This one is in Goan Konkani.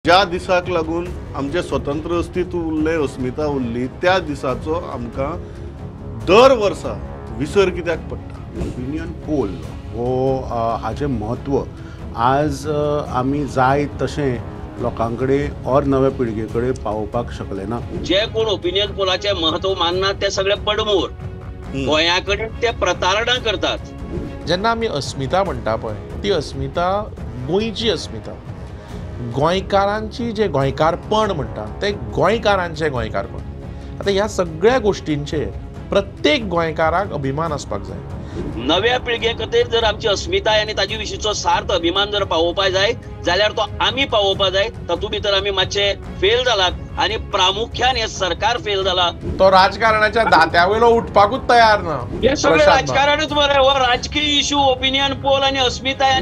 ज्या दिसाक लागून आमचें स्वतंत्र अस्तित्व उरलें, अस्मिता उरली, त्या दिसाचो आमकां दर वर्सा विसर कित्याक पडटा? ओपिनियन पोल हो हाचें म्हत्व आज आमी जाय तशें लोकां कडेन ऑर नव्या पिळगे कडेन पावोवपाक शकले ना. जे कोण ओपिनियन पोलाचें म्हत्व माननात ते सगळे पडमूर, गोंया कडेन ते प्रतारणा करतात. जेन्ना आमी अस्मिता म्हणटा पळय, ती अस्मिता गोंयची अस्मिता, गोंयकारांची, जे गोंयकारपण म्हणटा ते गोंयकारांचें गोंयकारपण. आतां ह्या सगळ्या गोश्टींचेर प्रत्येक गोंयकाराक अभिमान आसपाक जाय. नव्या पिळगे खातीर जर आमची अस्मिताय आनी ताजे विशींचो सार्थ अभिमान जर पावोवपाक जाय जाल्यार तो आमी पावोवपाक जाय. तातूंत भितर आमी मातशे फेल जालात आनी प्रामुख्यान हे सरकार फेल जाला. तो राजकारणाच्या दात्या वयलो उठपाकूच तयार ना. हे सगळे राजकारणूच बरें, हो राजकीय इशू, ओपिनियन पोल आनी अस्मिताय.